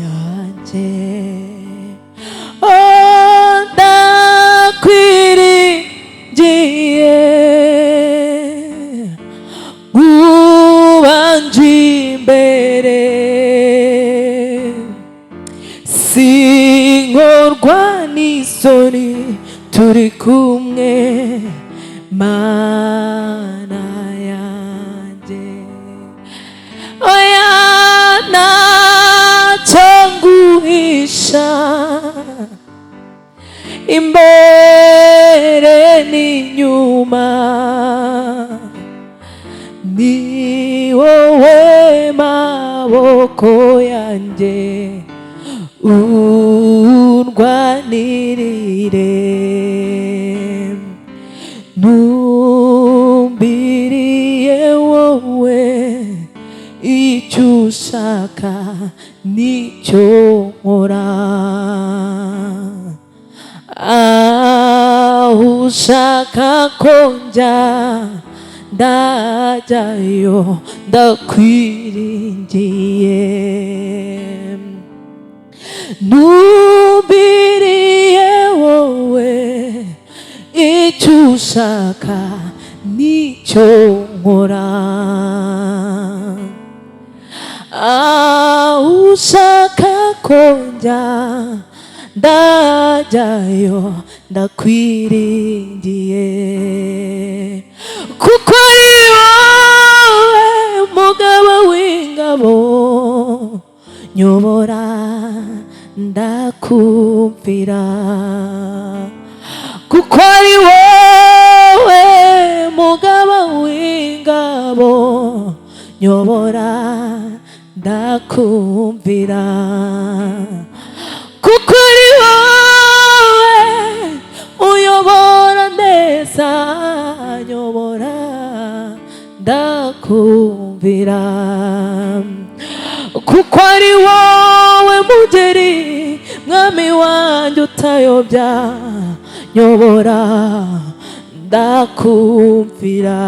S1: yanjye. Oh, ndakwiringiye ubanje imbere, sinkorwa n'isoni turi kumwe, Mana yanjye. Oya ntacyo nguhisha imbere n'inyuma, ni wowe maboko. amaboko yanjye undwanirire ntumbiriye wowe icyo ushaka nicyo nkora aho ushaka ko njya ndajyayo ndakwiringiye ntumbiriye wowe icyo ushaka nicyo nkora aho ushaka ko njya ndajyayo ndakwiringiye kuko ari wowe mugabo w'ingabo nyobora ndakumvira kuko ari wowe mugabo w'ingabo nyobora ndakumvira kuko ari wowe uyobora neza nyobora ndakumvira kuko ari wowe mugeri mwami wanjye utayobya nyobora ndakumvira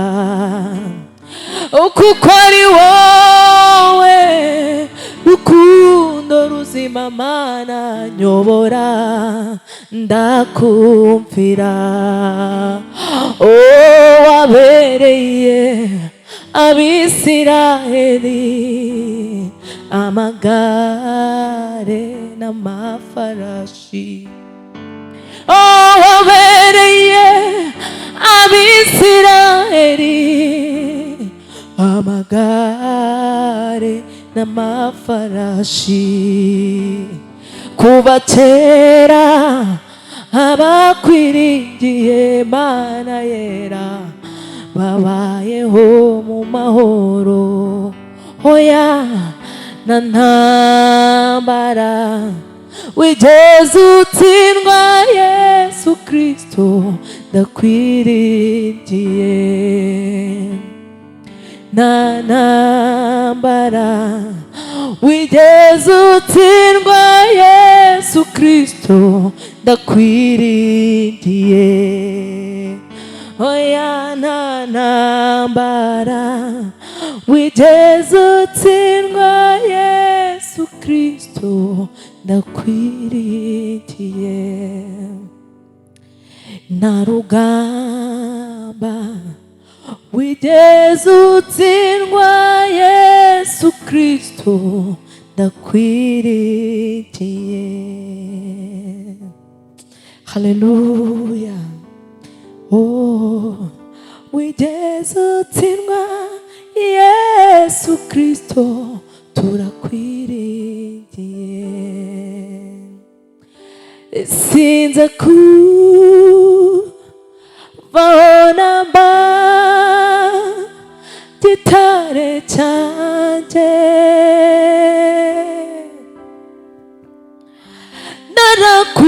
S1: kuko ari wowe rukundo ruzima mana nyobora ndakumvira oh wabereye Abisiraheli amagare n'amafarashi oh wabereye Abisiraheli amagare n'amafarashi kuva kera abakwiringiye Mana yera babayeho mu mahoro oya na ntambara wigeze utsindwa Yesu Kristo ndakwiringiye na ntambara wigeze utsindwa Yesu Kristo ndakwiringiye oya nta ntambara wigeze utsindwa Yesu Kristo ndakwiringiye nta rugamba wigeze utsindwa Yesu Kristo ndakwiringiye haleluya oh wigeze utsindwa Yesu Kristo turakwiringiye sinza kuvaho namba gitare cyanjye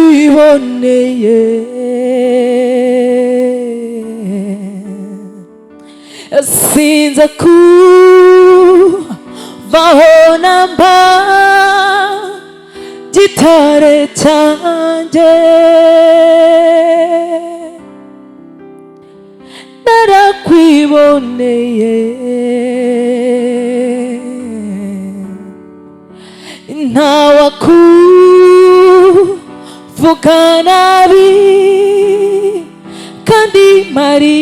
S1: narakwiboneye sinza kuvaho namba gitare cyanjye narakwiboneye ntawakuvuga nabi kandi mari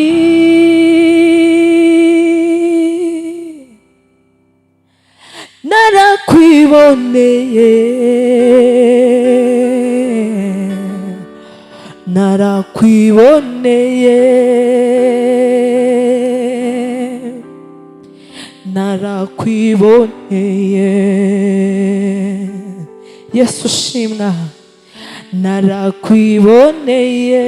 S1: narakwiboneye narakwiboneye narakwiboneye Yesu shimwa narakwiboneye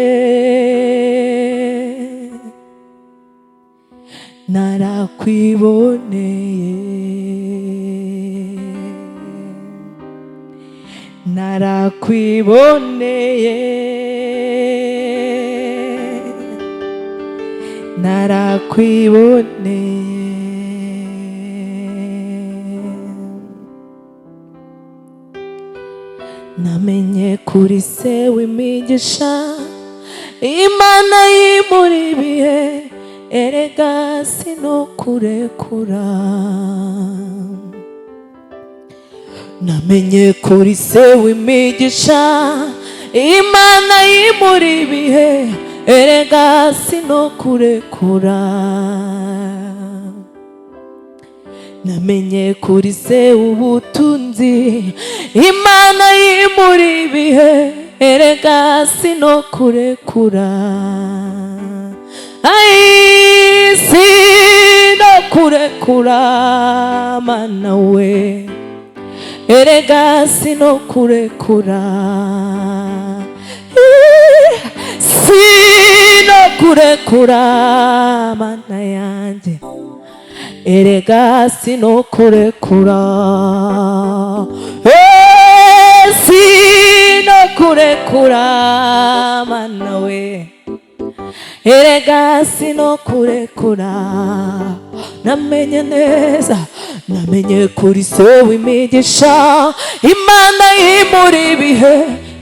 S1: narakwiboneye. Narakwiboneye, narakwiboneye. Namenye kuri se w'imigisha, Imana y'imuri ibihe, erega sinokurekura. Namenye kuri se w'imigisha, Imana y'imuri ibihe, erega sinokurekura. Namenye kuri se ubutunzi, Imana y'imuri ibihe, erega sinokurekura. Ai, sinokurekura mana we, erega sinokurekura. Sinokurekura mana yanjye, erega sinokurekura. Sinokurekura mana we, erega sinokurekura. Namenye neza, namenye kuri se w'imigisha, Imana y'imuri ibihe,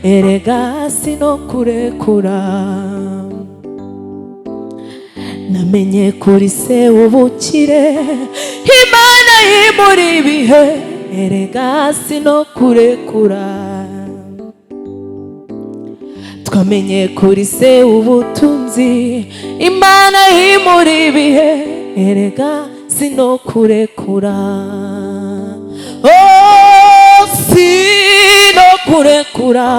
S1: erega sinokurekura. Namenye kuri se ubukire, Imana y'imuri ibihe, erega sinokurekura. Twamenye kuri se ubutunzi, Imana y'imuri ibihe, erega sinokurekura. Oh, sinokurekura,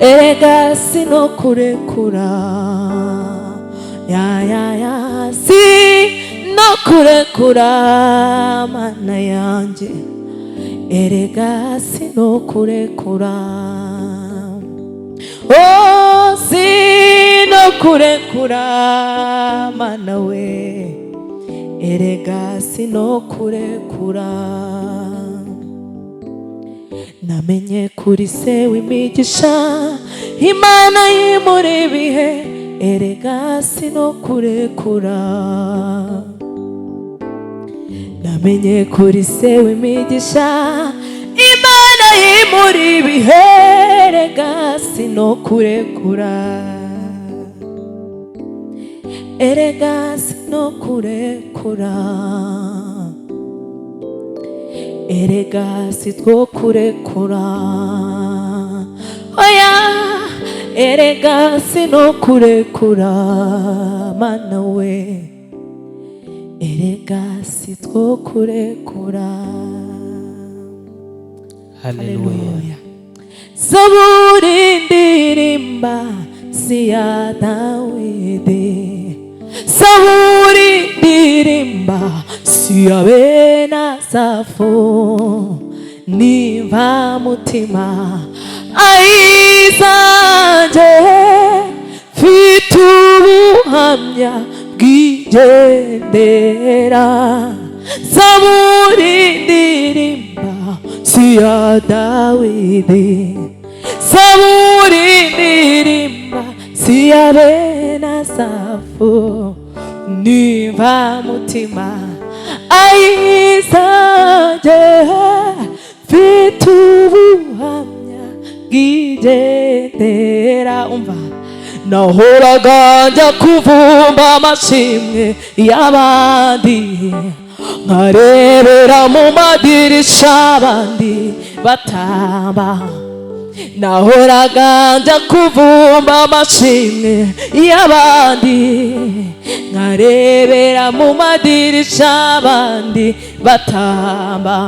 S1: erega sinokurekura. Ya ya ya, sinokurekura mana yanjye, erega sinokurekura. Oh, sinokurekura mana we, erega sinokurekura. Namenye kuri se w'imigisha, Imana y'imuri ibihe, erega sinokurekura. Namenye kuri se w'imigisha, Imana y'imuri ibihe, erega sinokurekura. Erega sinokurekura, erega sitwokurekura. Oya, erega sinokurekura mana we, erega sitwokurekura.
S2: Haleluya.
S1: Zaburi ndirimba si ya Dawidi, Zaburi ndirimba si ya bene Asafu, niva mutima ayizanje, mfite ubuhamya bw'igendera. Zaburi ndirimba si ya Dawidi, Zaburi ndirimba si ya bene Asafu, niva mutima ayizanje, mfite ubuhamya bw'igendera. Umva, nahoraga njya kuvumba amashimwe y'abandi, nkarebera mu madirisha abandi batamba. Nahoraga njya kuvumba amashimwe y'abandi, nkarebera mu madirisha abandi batamba.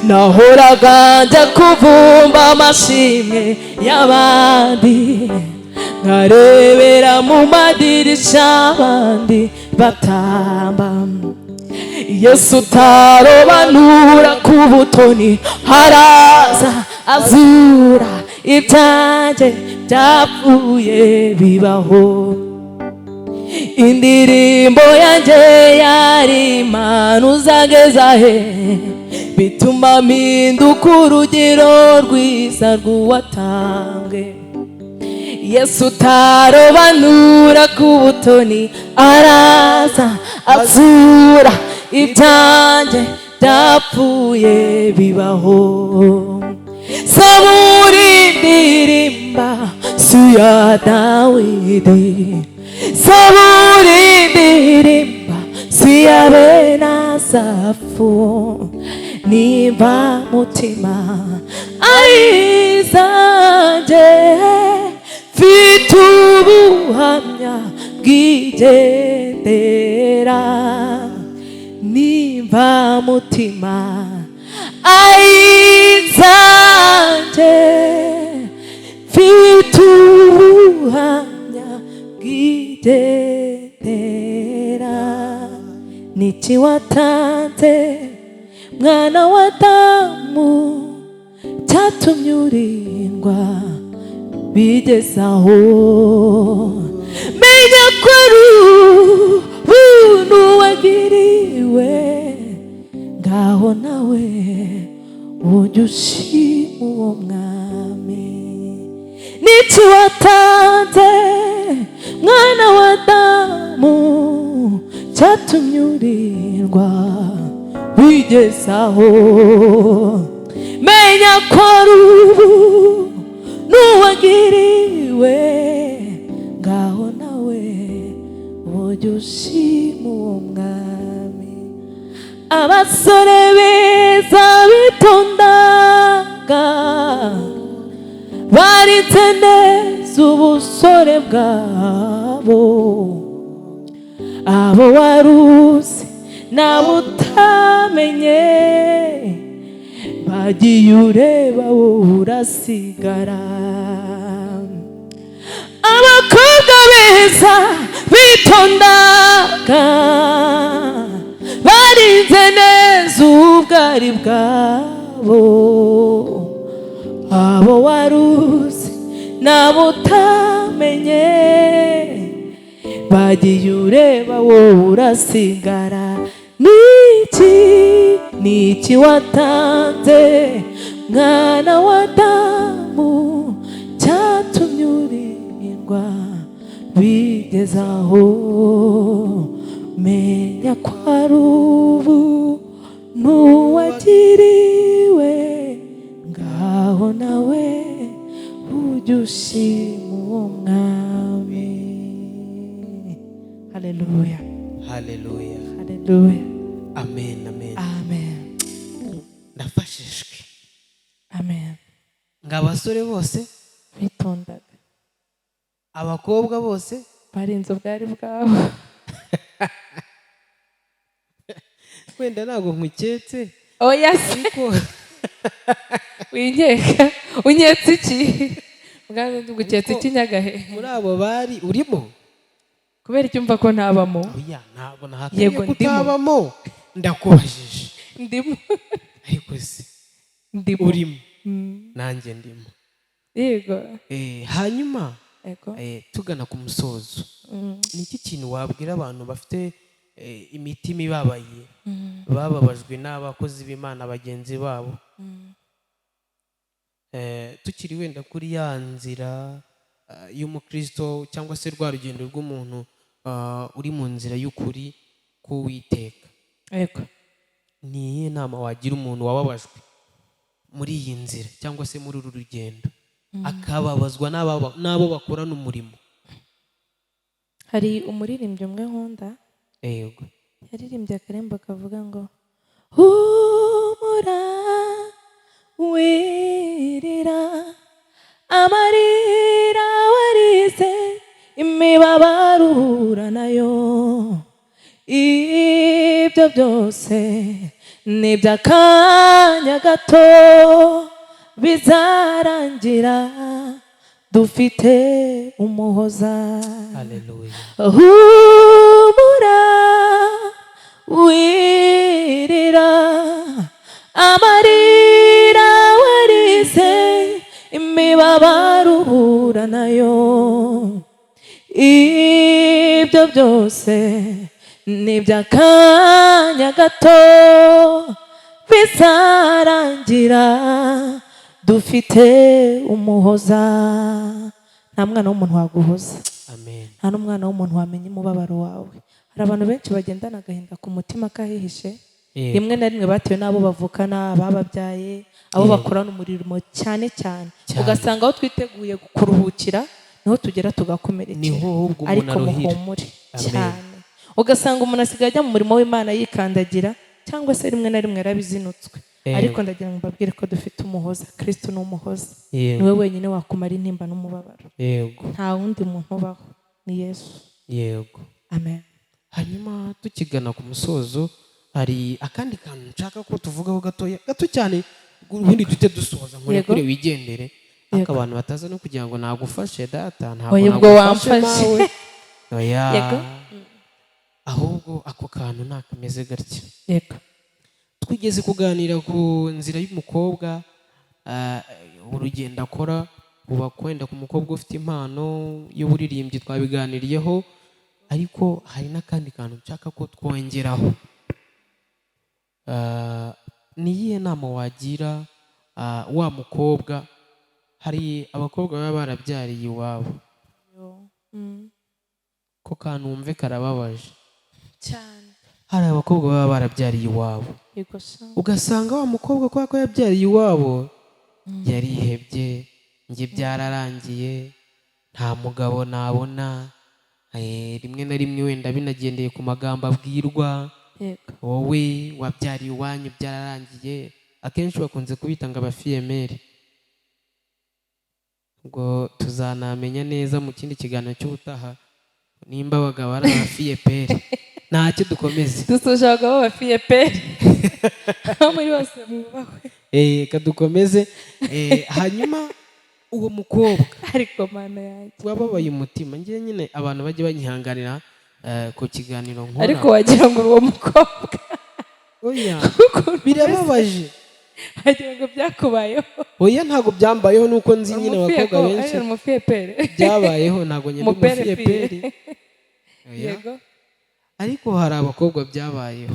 S1: Nahoraga njya kuvumba amashimwe y'abandi, nkarebera mu madirisha abandi batamba. Yesu utarobanura ku butoni, haraza azura ibyanjye byapfuye bibaho. Indirimbo yanjye yari Imana uzageza he, bituma mpinduka urugero rwiza rw'uwatambwe. Yesu utarobanura ku butoni araza azura ibyanjye byapfuye bibaho. Zaburi ndirimba si iya Dawidi, Zaburi ndirimba si iya bene Asafu, nimba mutima ayizanjye mfite ubuhamya bwigendera, nimba mutima ayizanjye mfite ubuhamya bwigendera. Niki watanze mwana wa Adamu cyatumye urindwa bigezaho, menya ko ari ubuntu wagiriwe, ngaho nawe ujye ushima uwo mwami. Niki watanze mwana wa Adamu cyatumye urindwa bigezaho, menya ko ari ubuntu wagiriwe, ngaho nawe ujye ushima uwo mwami. Abasore beza bitondaga baritse neza ubusore bwabo, abo waruzi nabo utamenye bagiye ureba wowe urasigara. Abakobwa beza bitondaga barinze neza ubwari bwabo, abo waruzi nabo utamenye bagiye ureba wowe urasigara. Niki niki watanze mwana wa Adamu cyatumye urindwa bigezaho, menya ko ari ubuntu wagiriwe, ngaho nawe ujye ushima uwo mwami. Haleluya,
S2: haleluya,
S1: haleluya,
S2: amen, amen,
S1: amen.
S2: Ndafashijwe.
S1: Amen.
S2: Ngo abasore bose
S1: bitondaga,
S2: abakobwa bose
S1: barinze ubwari bwabo.
S2: Wenda ntabwo nkuketse.
S1: Oya se, winkeka unyetse iki? Bwana nduguketse iki nyagahe?
S2: Muri abo bari urimo?
S1: Kubera icyo umva ko ntabamo.
S2: Oya, ntabwo nahakanye ko utabamo, ndakubajije.
S1: Ndimo.
S2: Ariko se
S1: ndimo.
S2: Urimo. Nanjye ndimo.
S1: Yego.
S2: Hanyuma tugana ku musozo, ni iki kintu wabwira abantu bafite imitima ibabaye, bababajwe n'abakozi b'Imana bagenzi babo? Tukiri wenda kuri ya nzira y'umukristo cyangwa se rwa rugendo rw'umuntu uri mu nzira y'ukuri k'Uwiteka.
S1: Yego.
S2: Ni iyihe nama wagira umuntu wababajwe muri iyi nzira cyangwa se muri uru rugendo, akababazwa n'abo bakorana umurimo?
S1: Hari umuririmbyi umwe nkunda.
S2: Yego.
S1: Yaririmbye akarembo kavuga ngo humura wirira amarira warize imibabaro uhura nayo, ibyo byose ni iby'akanya gato bizarangira dufite umuhoza.
S2: Haleluya.
S1: Humura wirira amarira warize imibabaro uhura nayo, ibyo Ibyo byose ni iby'akanya gato, bizarangira dufite umuhoza. Nta mwana w'umuntu waguhoza.
S2: Amen.
S1: Nta n'umwana w'umuntu wamenya umubabaro wawe. Hari abantu benshi bagendana agahinda ku mutima kahihishe, rimwe na rimwe batewe n'abo bavukana, abababyaye, abo bakorana umurimo cyane cyane. Ugasanga aho twiteguye kuruhukira niho tugera tugakomerekera.
S2: Niho ahubwo umuntu
S1: ariko
S2: aruhira.
S1: Muhumure cyane. Ugasanga umuntu asigaye ajya mu murimo w'Imana yikandagira, cyangwa se rimwe na rimwe yarabizinutswe. Ariko ndagira ngo mbabwire ko dufite umuhoza. Kristo ni umuhoza. Niwe wenyine wakumara intimba n'umubabaro. Nta wundi muntu ubaho, ni Yesu.
S2: Yego.
S1: Amen.
S2: Hanyuma tukigana ku musozo, hari akandi kantu nshaka ko tuvugaho gatoya, gato cyane, ubundi duhite dusoza nkurekure wigendere. Ariko abantu bataza no kugira ngo nagufashe data, ntabwo
S1: Oya, ubwo
S2: nagufashe
S1: wamfashe.
S2: mawe. Oya.
S1: Yego.
S2: Ahubwo ako kantu nakameze gatya.
S1: Yego.
S2: Twigeze kuganira ku nzira y'umukobwa, urugendo akora uba kwenda ku mukobwa ufite impano y'uburirimbyi, twabiganiriyeho, ariko hari n'akandi kantu nshaka ko twongeraho. Ni iyihe nama wagira wa mukobwa? Hari abakobwa baba barabyariye iwabo. Ko kantu wumve karababaje
S1: cyane.
S2: Hari abakobwa baba barabyariye iwabo, ugasanga wa mukobwa kubera ko yabyariye iwabo yarihebye, njye byararangiye, nta mugabo nabona. Rimwe na rimwe wenda binagendeye ku magambo abwirwa, wowe wabyariye iwanyu byararangiye. Akenshi bakunze kubita ngo abafiyemeri. Ubwo tuzanamenya neza mu kindi kiganiro cy'ubutaha nimba abagabo ari abafiyeperi. Ntacyo, dukomeze.
S1: Dusuje abagabo b'abafiyeperi aho muri bose, mwubahwe.
S2: Reka dukomeze. Hanyuma uwo mukobwa
S1: ariko mana yanjye,
S2: wababaye umutima, ngewe nyine abantu bajye banyihanganira ku kiganiro nkora,
S1: ariko wagira ngo uwo mukobwa,
S2: oya, birababaje,
S1: wagira ngo byakubayeho.
S2: Oya, ntabwo byambayeho, nuko nzi nyine abakobwa benshi
S1: umufiyeperi
S2: byabayeho. Ntabwo nyine umufiyeperi.
S1: Yego.
S2: Ariko hari abakobwa byabayeho,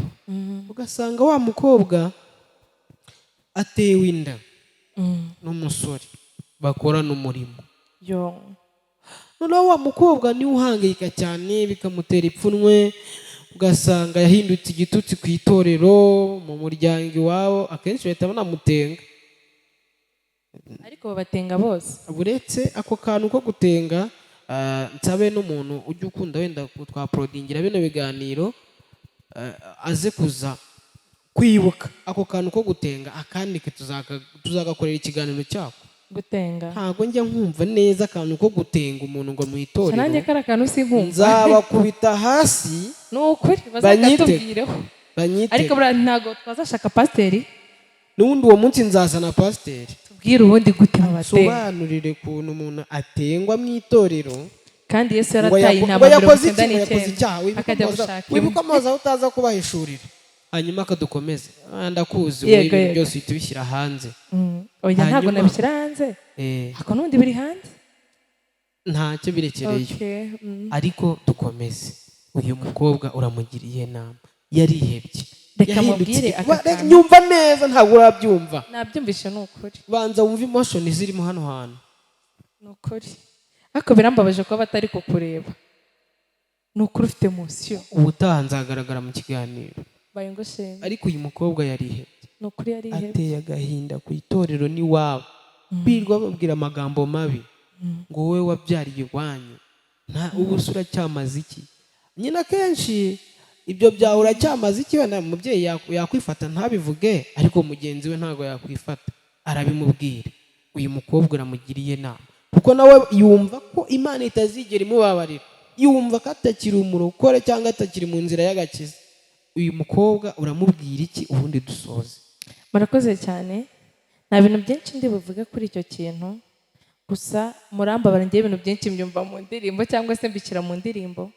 S2: ugasanga wa mukobwa atewe inda n'umusore bakorana umurimo. Noneho wa mukobwa niwe uhangayika cyane, bikamutera ipfunwe, ugasanga yahindutse igitutsi ku itorero, mu muryango iwabo, akenshi bahita banamutenga.
S1: Ariko babatenga bose.
S2: Uretse ako kantu ko gutenga, nsabe n'umuntu ujya ukunda wenda twaporodingira bino biganiro, aze kuza kwibuka ako kantu ko gutenga, akandike, tuzagakorera ikiganiro cyako.
S1: Gutenga.
S2: Ntabwo njya nkumva neza akantu ko gutenga umuntu ngo mu itorero.
S1: Nanjye kari akantu sinkumva.
S2: Nzabakubita hasi.
S1: Ni ukuri bazakatubwireho. Ariko buriya ntabwo twazashaka pasiteri.
S2: N'ubundi uwo munsi nzazana pasiteri.
S1: Tubwire ubundi gute babatenga.
S2: Sobanurire ukuntu umuntu atengwa mu itorero.
S1: Kandi Yesu yarataye intama 99 akajya gushaka.
S2: Wibuka amazi aho utaza kubahishurira. Hanyuma akadukomeze. Ndakuzi wowe ibintu byose uhita ubishyira hanze.
S1: Oya, ntabwo nabishyira hanze. Ako n'ubundi biri hanze.
S2: Ntacyo birekereye. Ariko dukomeze. Uyu mukobwa uramugiriye inama. Yarihebye.
S1: Reka mubwire aka kantu.
S2: Nyumva neza, ntabwo urabyumva.
S1: Nabyumvishe, ni ukuri.
S2: Banza wumve emotion zirimo hano hantu.
S1: Ni ukuri. Ariko birambabaje kuba batari kukureba. Ni ukuri ufite emotion.
S2: Ubutaha nzagaragara mu kiganiro.
S1: Ariko
S2: uyu mukobwa yarihebye.
S1: Ni ukuri yarihebye.
S2: Ateye agahinda ku itorero n'iwabo. Birirwa babwira amagambo mabi ngo wowe wabyariye iwanyu, nta ubu se uracyamaze iki? Nyine akenshi ibyo byawe uracyamaze iki, wenda umubyeyi yakwifata ntabivuge, ariko mugenzi we ntabwo yakwifata, arabimubwira. Uyu mukobwa uramugiriye inama, kuko nawe yumva ko Imana itazigera imubabarira, yumva ko atakiri umurokore cyangwa atakiri mu nzira y'agakiza. Uyu mukobwa uramubwira iki? Ubundi dusoze.
S1: Murakoze cyane. Nta bintu byinshi ndi buvuge kuri icyo kintu, gusa murambabara ngiye ibintu byinshi mbyumva mu ndirimbo cyangwa se mbishyira mu ndirimbo.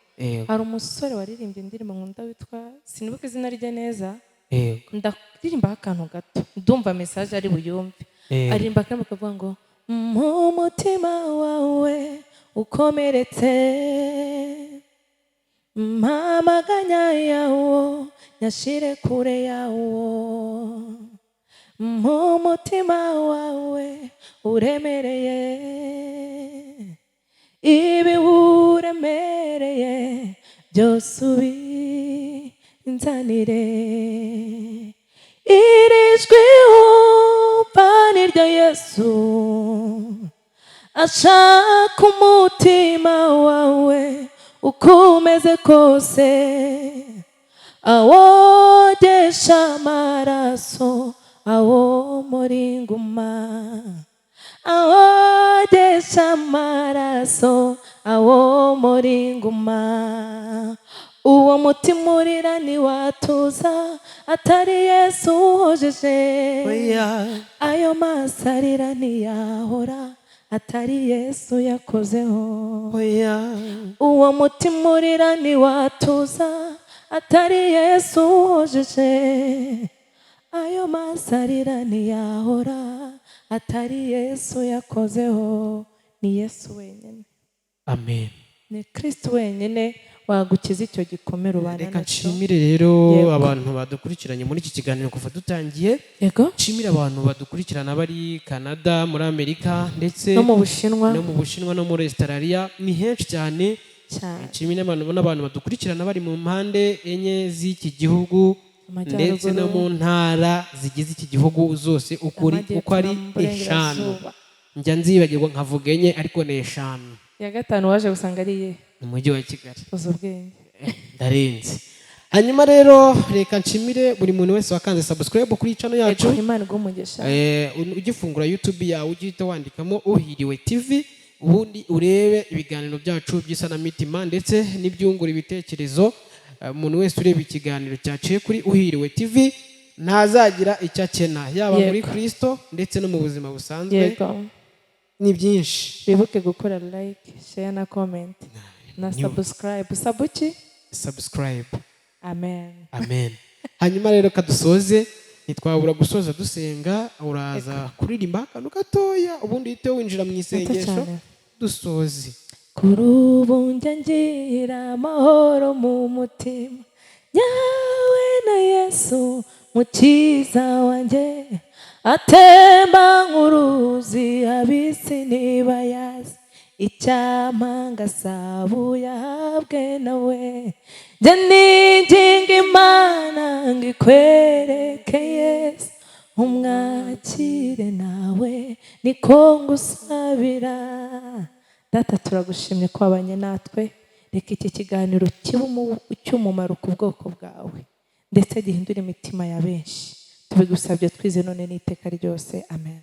S1: Hari umusore waririmbye indirimbo nkunda witwa, sinibuka izina rye neza, ndaririmbaho akantu gato, ndumva message ari buyumve. Aririmba akaririmbo kavuga ngo mu mutima wawe ukomeretse, Mpamaganya yawo nyashire kure yawo, mu mutima wawe uremereye, ibiwuremereye byose ubinzanire. Iri jwi wumva ni irya Yesu, ashaka umutima wawe uko umeze kose, awogesha amaraso awo muri nguma, awogesha amaraso awo muri nguma. Uwo mutima urira ntiwatuza atari Yesu uhojeje, ayo maso arira ntiyahora atari Yesu yakozeho. Uwo mutima urira ntiwatuza atari Yesu uhojeje, ayo maso arira ntiyahora atari Yesu yakozeho. Ni Yesu wenyine.
S2: Amen.
S1: Ni Kristo wenyine wagukiza icyo gikomere ubana
S2: Reka
S1: nacyo.
S2: nshimire rero
S1: Yego.
S2: abantu badukurikiranye muri iki kiganiro kuva dutangiye.
S1: Yego.
S2: Nshimire abantu badukurikirana bari Canada, muri Amerika, ndetse
S1: no mu Bushinwa,
S2: no mu Bushinwa, no muri Australia, ni henshi cyane.
S1: Cyane.
S2: Nshimire n'abantu badukurikirana bari mu mpande enye z'iki gihugu, ndetse no mu ntara zigize iki gihugu zose uko ari 5. Njya nzibagirwa nkavuga 4 ariko ni 5.
S1: Ya 5 waje gusanga ari iye?
S2: Mu mujyi wa Kigali.
S1: Uzi ubwenge.
S2: Ndarenze. Hanyuma rero reka nshimire buri muntu wese wakanze subscribe kuri channel yacu.
S1: Imana iguhe umugisha.
S2: Ugifungura YouTube yawe ugihita wandikamo Uhiriwe TV, ubundi urebe ibiganiro byacu by'isanamitima ndetse n'ibyungura ibitekerezo. Umuntu wese ureba ikiganiro cyaciye kuri Uhiriwe TV ntazagira icyo akena, yaba muri Kristo ndetse no mu buzima busanzwe.
S1: Yego.
S2: Ni byinshi.
S1: Bibuke gukora like, share na comment na subscribe. Sabuki?
S2: Subscribe.
S1: Amen.
S2: Amen. Hanyuma rero kadusoze, ntitwabura gusoza dusenga. Uraza kuririmba akantu gatoya, ubundi uhite winjira mu isengesho dusoze.
S1: Kuri ubu njya ngira amahoro mu mutima, nyawe na Yesu mukiza wanjye, atemba nk'uruzi ab'isi ntibayazi, icyampa ngasaba uyahabwe nawe. Njye ninginga Imana ngo ikwereke Yesu, umwakire nawe niko ngusabira. Data turagushimye ko wabanye natwe, reka iki kiganiro kibe icy'umumaro ku bwoko bwawe, ndetse gihindure imitima ya benshi. Tubigusabye twize none n'iteka ryose. Amen.